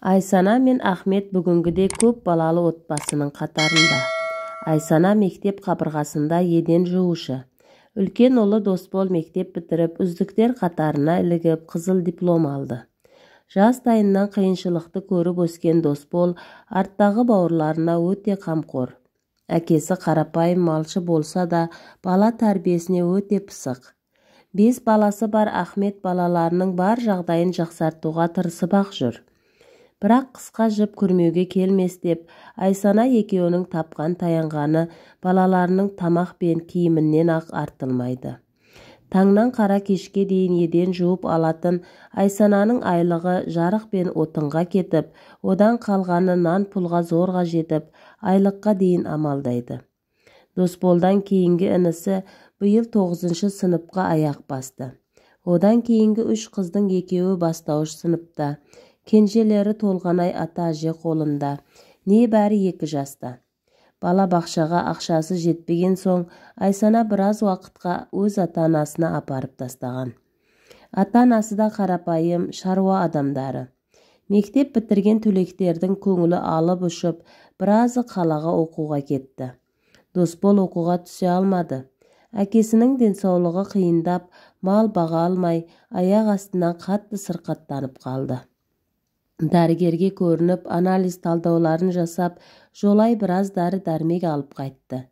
Айсана мен Ахмет бүгінгідей көп балалы отбасының қатарында. Айсана мектеп қабырғасында еден жуушы. Үлкен ұлы Досбол мектеп бітіріп, үздіктер қатарына ілігіп, қызыл диплом алды. Жастайынан қиыншылықты көріп өскен Досбол арттағы бауырларына өте қамқор. Әкесі қарапайым малшы болса да, бала тәрбиесіне өте пысық. 5 баласы бар Ахмет балаларының бар жағдайын жақсартуға тырысып-ақ жүр. Бірақ қысқа жіп күрмеуге келмес деп, Айсана екеуінің тапқан таянғаны балаларының тамақ пен киімінен-ақ артылмайды. Таңнан қара кешке дейін еден жуып алатын Айсананың айлығы жарық пен отынға кетіп, одан қалғаны нан пұлға зорға жетіп, айлыққа дейін амалдайды. Досболдан кейінгі інісі биыл 9-шы сыныпқа аяқ басты. Одан кейінгі 3 қыздың екеуі бастауыш сыныпта. Кенжелері Толғанай ата-әже қолында, небәрі 2 жаста. Бала бақшаға ақшасы жетпеген соң, Айсана біраз уақытқа өз ата-анасына апарып тастаған. Ата-анасы да қарапайым, шаруа адамдары. Мектеп бітірген түлектердің көңілі алып ұшып, біразы қалаға оқуға кетті. Досбол оқуға түсе алмады. Әкесінің денсаулығы қиындап, мал баға алмай, аяқ астынан қатты сырқаттанып қалды. Дәрігерге көрініп, анализ талдауларын жасап, жолай біраз дәрі-дәрмек алып қайтты.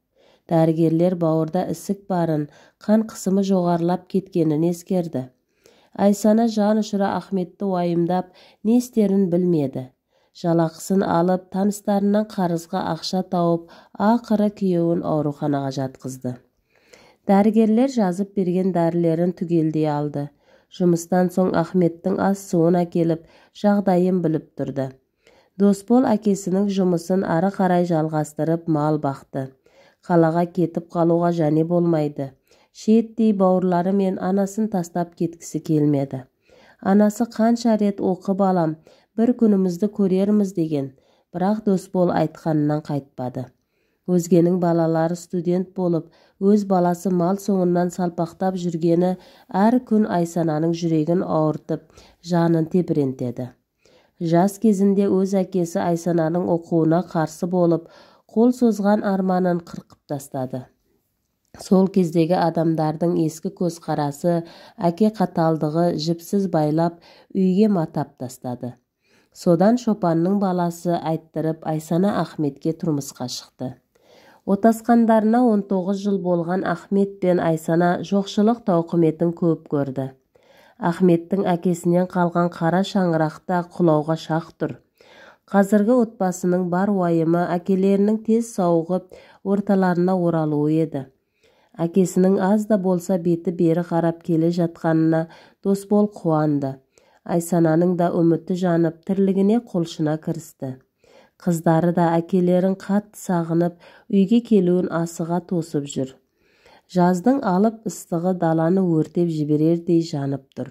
Дәрігерлер бауырда ісік барын, қан қысымы жоғарылап кеткенін ескерді. Айсана жан ұшыра Ахметті уайымдап, не істерін білмеді. Жалақысын алып, таныстарынан қарызға ақша тауып, ақыры күйеуін ауруханаға жатқызды. Дәрігерлер жазып берген дәрілерін түгелдей алды. Жұмыстан соң Ахметтің ас суын әкеліп, жағдайын біліп тұрды. Досбол әкесінің жұмысын ары қарай жалғастырып мал бақты. Қалаға кетіп қалуға және болмайды. Шеттей бауырлары мен анасын тастап кеткісі келмеді. Анасы қанша рет оқы балам, бір күнімізді көрерміз деген, бірақ Досбол айтқанынан қайтпады. Өзгенің балалары студент болып, өз баласы мал соңынан салпақтап жүргені әр күн Айсананың жүрегін ауыртып, жанын тебірентеді. Жас кезінде өз әкесі Айсананың оқуына қарсы болып, қол созған арманын қырқып тастады. Сол кездегі адамдардың ескі көзқарасы, әке қаталдығы жіпсіз байлап, үйге матап тастады. Содан шопанның баласы айттырып, Айсана Ахметке тұрмысқа шықты. Отасқандарына 19 жыл болған Ахмет пен Айсана жоқшылық тауқыметін көп көрді. Ахметтің әкесінен қалған қара шаңырақта құлауға шақ тұр. Қазіргі отбасының бар уайымы әкелерінің тез сауығып, орталарына оралуы еді. Әкесінің аз да болса беті бері қарап келе жатқанына Досбол қуанды. Айсананың да үміті жанып, тірлігіне құлшына кірісті. Қыздары да әкелерін қатты сағынып, үйге келуін асыға тосып жүр. Жаздың алып ыстығы даланы өртеп жіберердей жанып тұр.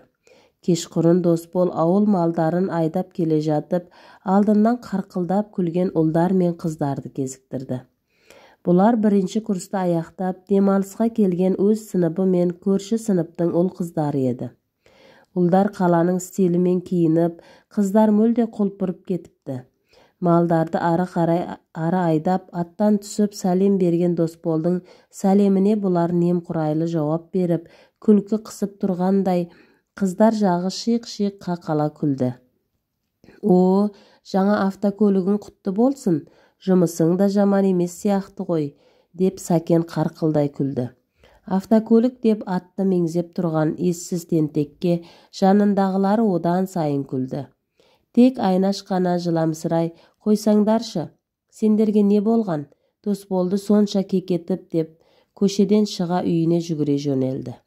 Кешқұрын Досбол ауыл малдарын айдап келе жатып, алдынан қарқылдап күлген ұлдар мен қыздарды кезіктірді. Бұлар бірінші курсты аяқтап, демалысқа келген өз сыныбы мен көрші сыныптың ұл қыздары еді. Ұлдар қаланың стилімен киініп, қыздар мүлде құлпырып кетіпті. Малдарды ары қарай ары айдап, аттан түсіп сәлем берген Досболдың сәлеміне бұлар немқұрайлы жауап беріп, күлкі қысып тұрғандай, қыздар жағы шиқ-шиқ қақала күлді. О, жаңа автокөлігің құтты болсын, жұмысың да жаман емес сияқты ғой, деп Сәкен қарқылдай күлді. Автокөлік деп атты меңзеп тұрған ессіз тентекке жанындағылары одан сайын күлді. Тек Айнаш қана жыламсырай, қойсаңдаршы, сендерге не болған? Досболды сонша кекетіп деп, көшеден шыға үйіне жүгіре жөнелді.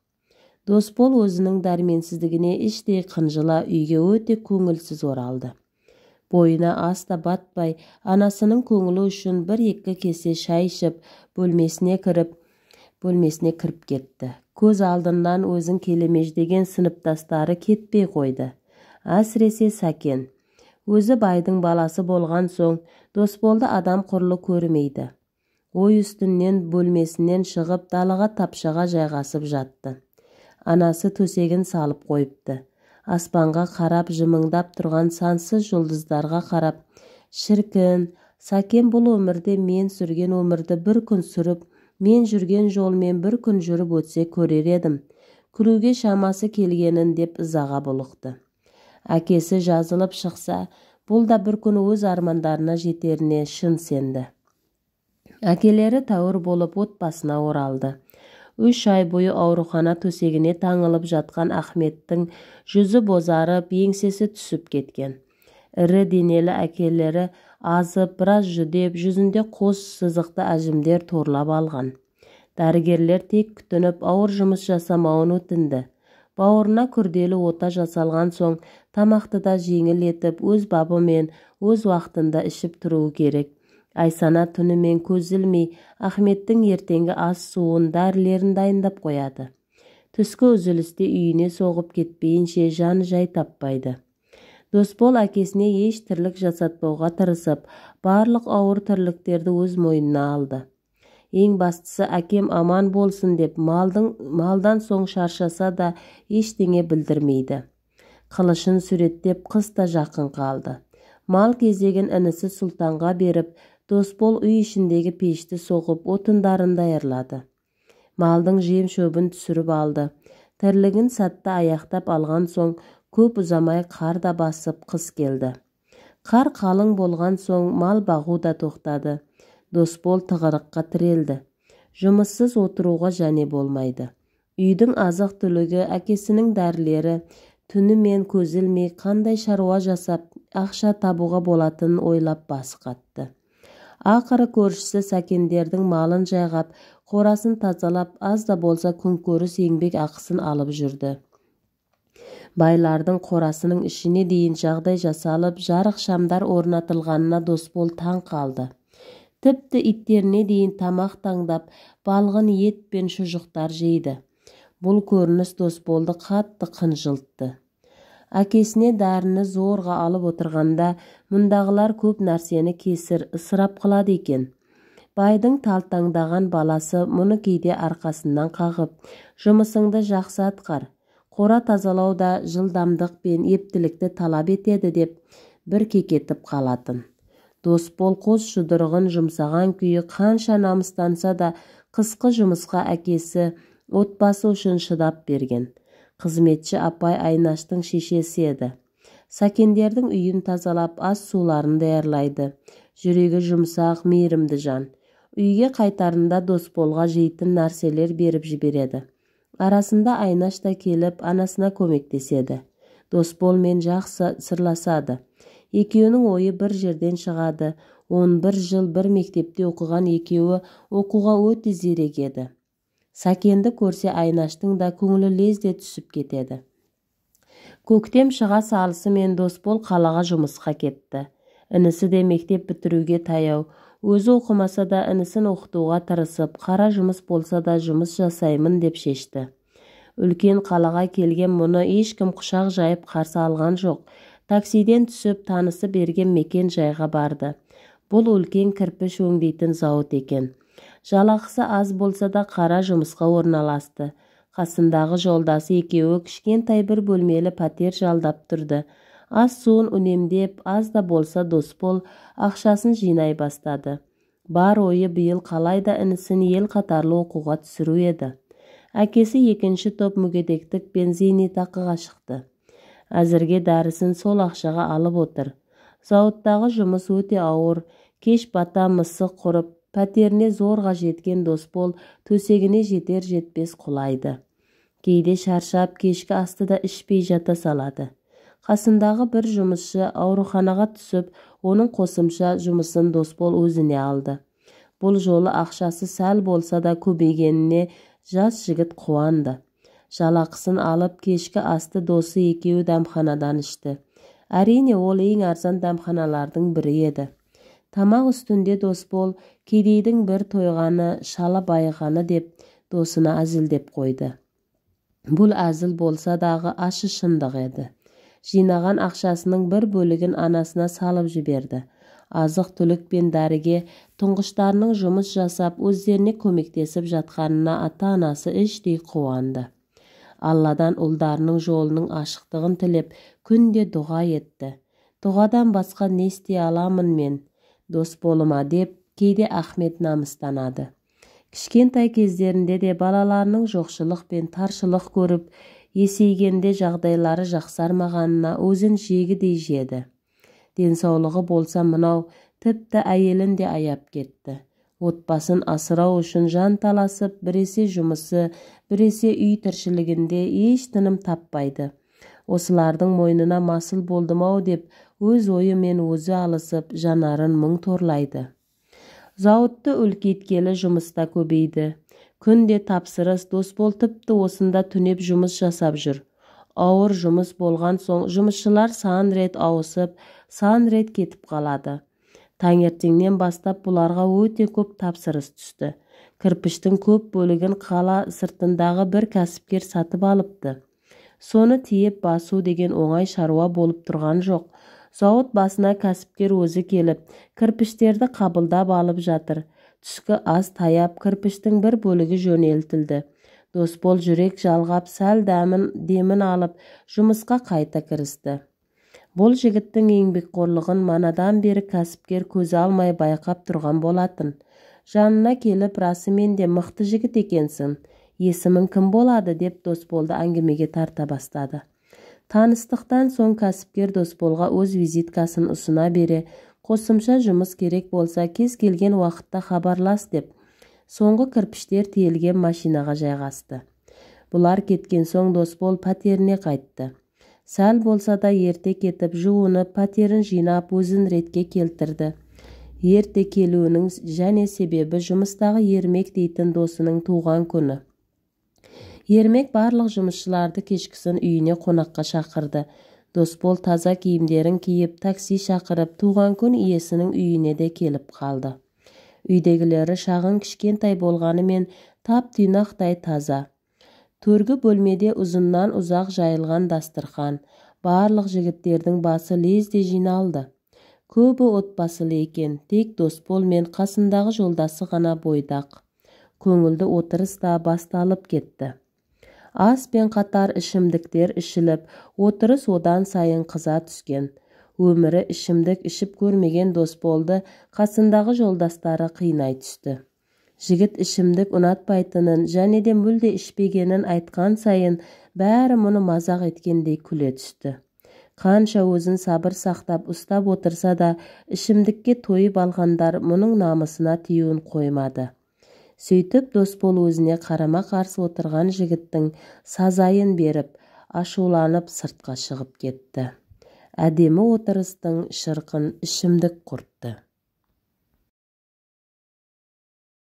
Досбол өзінің дәрменсіздігіне іштей қынжыла үйге өте көңілсіз оралды. Бойына ас та батпай, анасының көңілі үшін бір-екі кесе шай ішіп, бөлмесіне кіріп кетті. Көз алдынан өзін келемеждеген сыныптастары кетпей қойды. Әсіресе Сәкен. Өзі байдың баласы болған соң, Досболды адам құрлы көрмейді. Ой үстінен бөлмесінен шығып, далаға тапшаға жайғасып жатты. Анасы төсегін салып қойыпты. Аспанға қарап, жымыңдап тұрған сансыз жұлдыздарға қарап, шіркін, Сәкен бұл өмірде мен сүрген өмірді бір күн сүріп, мен жүрген жолмен бір күн жүріп өтсе көрер едім. Күлуге шамасы келгенін деп ызаға булықты. Әкесі жазылып шықса, бұл да бір күн өз армандарына жетеріне шын сенді. Әкелері тәуір болып отбасына оралды. 3 ай бойы аурухана төсегіне таңылып жатқан Ахметтің жүзі бозарып, еңсесі түсіп кеткен. Ірі денелі әкелері азып, біраз жүдеп, жүзінде қос сызықты әжімдер торлап алған. Дәрігерлер тек күтініп, ауыр жұмыс жасамауын өтінді. Бауырына күрделі ота жасалған соң, тамақты да жеңіл етіп, өз бабымен, өз уақытында ішіп тұруы керек. Айсана түнімен көз ілмей, Ахметтің ертеңгі ас суын, дәрілерін дайындап қояды. Түскі үзілісте үйіне соғып кетпейінше жаны жай таппайды. Досбол әкесіне еш тірлік жасатпауға тырысып, барлық ауыр тірліктерді өз мойнына алды. Ең бастысы әкем аман болсын деп малдан соң шаршаса да ештеңе білдірмейді. Қылышын суреттеп қыс та жақын қалды. Мал кезегін інісі Сұлтанға беріп, Досбол үй ішіндегі пешті соғып, отындарын даярлады. Малдың жем шөбін түсіріп алды. Тірлігін сәтті аяқтап алған соң, көп ұзамай қар да басып қыс келді. Қар қалың болған соң мал бағу да тоқтады. Досбол тығырыққа тірелді. Жұмыссыз отыруға және болмайды. Үйдің азық-түлігі, әкесінің дәрілері, түнімен көз ілмей қандай шаруа жасап, ақша табуға болатынын ойлап басы қатты. Ақыры көршісі Сәкендердің малын жайғап, қорасын тазалап, аз да болса күнкөріс еңбек ақысын алып жүрді. Байлардың қорасының ішіне дейін жағдай жасалып, жарық шамдар орнатылғанына Досбол таң қалды. Тіпті иттеріне дейін тамақ таңдап, балғын ет пен шұжықтар жейді. Бұл көрініс Досболды қатты қынжылтты. Әкесіне дәріні зорға алып отырғанда, мұндағылар көп нәрсені кесір, ысырап қылады екен. Байдың талтаңдаған баласы мұны кейде арқасынан қағып, жұмысыңды жақсы атқар, қора тазалау да жылдамдық пен ептілікті талап етеді деп бір кекетіп қалатын. Досбол қос жұдырығын жұмсаған күйі қанша намыстанса да қысқы жұмысқа әкесі отбасы үшін шыдап берген. Қызметші апай Айнаштың шешесі еді. Сәкендердің үйін тазалап, ас суларын даярлайды. Жүрегі жұмсақ, мейірімді жан. Үйге қайтарында Досболға жейтін нәрселер беріп жібереді. Арасында Айнаш та келіп, анасына көмектеседі. Досболмен жақсы сырласады. Екеуінің ойы бір жерден шығады. 11 жыл бір мектепте оқыған екеуі оқуға өте зерек еді. Сәкенді көрсе Айнаштың да көңілі лезде түсіп кетеді. Көктем шыға салысымен Досбол қалаға жұмысқа кетті. Інісі де мектеп бітіруге таяу. Өзі оқымаса да інісін оқытуға тырысып, қара жұмыс болса да жұмыс жасаймын деп шешті. Үлкен қалаға келген мұны ешкім құшақ жайып қарсы алған жоқ. Таксиден түсіп, танысы берген мекен жайға барды. Бұл үлкен кірпіш өңдейтін зауыт екен. Жалақысы аз болса да қара жұмысқа орналасты. Қасындағы жолдасы екеуі кішкентай бір бөлмелі пәтер жалдап тұрды. Ас суын үнемдеп, аз да болса Досбол ақшасын жинай бастады. Бар ойы биыл қалай да інісін ел қатарлы оқуға түсіру еді. Әкесі екінші топ мүгедектік пен зейнетақыға шықты. Әзірге дәрісін сол ақшаға алып отыр. Зауыттағы жұмыс өте ауыр, кеш бата мысық құрып, пәтеріне зорға жеткен Досбол төсегіне жетер-жетпес құлайды. Кейде шаршап, кешкі асты да ішпей жата салады. Қасындағы бір жұмысшы ауруханаға түсіп, оның қосымша жұмысын Досбол өзіне алды. Бұл жолы ақшасы сәл болса да көбейгеніне жас жігіт қуанды. Жалақысын алып, кешкі асты досы екеуі дәмханадан ішті. Әрине, ол ең арзан дәмханалардың бірі еді. Тамақ үстінде Досбол кедейдің бір тойғаны, шала байығаны деп досына әзілдеп қойды. Бұл әзіл болса дағы ашы шындық еді. Жинаған ақшасының бір бөлігін анасына салып жіберді. Азық-түлік пен дәріге тұңғыштарының жұмыс жасап, өздеріне көмектесіп жатқанына ата-анасы іштей қуанды. Алладан ұлдарының жолының ашықтығын тілеп, күнде дұға етті. Дұғадан басқа не істей аламын мен, Досболыма деп, кейде Ахмет намыстанады. Кішкентай кездерінде де балаларының жоқшылық пен таршылық көріп, есейгенде жағдайлары жақсармағанына өзін жегідей жеді. Денсаулығы болса мынау, тіпті әйелін де аяп кетті. Отбасын асырау үшін жан таласып, біресе жұмысы, біресе үй тіршілігінде еш тыным таппайды. Осылардың мойнына масыл болдым-ау деп, өз ойымен өзі алысып, жанарын мұң торлайды. Зауытты үлкейткелі жұмыста көбейді. Күнде тапсырыс, Досбол тіпті осында түнеп жұмыс жасап жүр. Ауыр жұмыс болған соң жұмысшылар сан рет ауысып, сан рет кетіп қалады. Таңертеңнен бастап бұларға өте көп тапсырыс түсті. Кірпіштің көп бөлігін қала сыртындағы бір кәсіпкер сатып алыпты. Соны тиеп басу деген оңай шаруа болып тұрған жоқ. Зауыт басына кәсіпкер өзі келіп, кірпіштерді қабылдап алып жатыр. Түскі ас таяп, кірпіштің бір бөлігі жөнелтілді. Досбол жүрек жалғап, сәл демін алып, жұмысқа қайта кірісті. Бұл жігіттің еңбекқорлығын манадан бері кәсіпкер көз алмай байқап тұрған болатын. Жанына келіп, расымен де мықты жігіт екенсің, есімің кім болады деп Досболды әңгімеге тарта бастады. Таныстықтан соң кәсіпкер Досболға өз визиткасын ұсына бере, қосымша жұмыс керек болса кез келген уақытта хабарлас деп, соңғы кірпіштер тиелген машинаға жайғасты. Бұлар кеткен соң Досбол пәтеріне қайтты. Сәл болса да ерте кетіп, жуынып, пәтерін жинап, өзін ретке келтірді. Ерте келуінің және себебі жұмыстағы Ермек дейтін досының туған күні. Ермек барлық жұмысшыларды кешкісін үйіне қонаққа шақырды. Досбол таза киімдерін киіп, такси шақырып, туған күн иесінің үйіне де келіп қалды. Үйдегілері шағын кішкентай болғанымен тап тұйнақтай таза. Төргі бөлмеде ұзыннан ұзақ жайылған дастархан, барлық жігіттердің басы лезде жиналды. Көбі отбасылы екен, тек Досбол мен қасындағы жолдасы ғана бойдақ. Көңілді отырыс та басталып кетті. Ас пен қатар ішімдіктер ішіліп, отырыс одан сайын қыза түскен. Өмірі ішімдік ішіп көрмеген Досболды қасындағы жолдастары қинай түсті. Жігіт ішімдік ұнатпайтынын және де мүлде ішпегенін айтқан сайын бәрі мұны мазақ еткендей күле түсті. Қанша өзін сабыр сақтап ұстап отырса да, ішімдікке тойып алғандар мұның намысына тиюін қоймады. Сөйтіп Досбол өзіне қарама-қарсы отырған жігіттің сазайын беріп, ашуланып сыртқа шығып кетті. Әдемі отырыстың шырқын ішімдік құртты.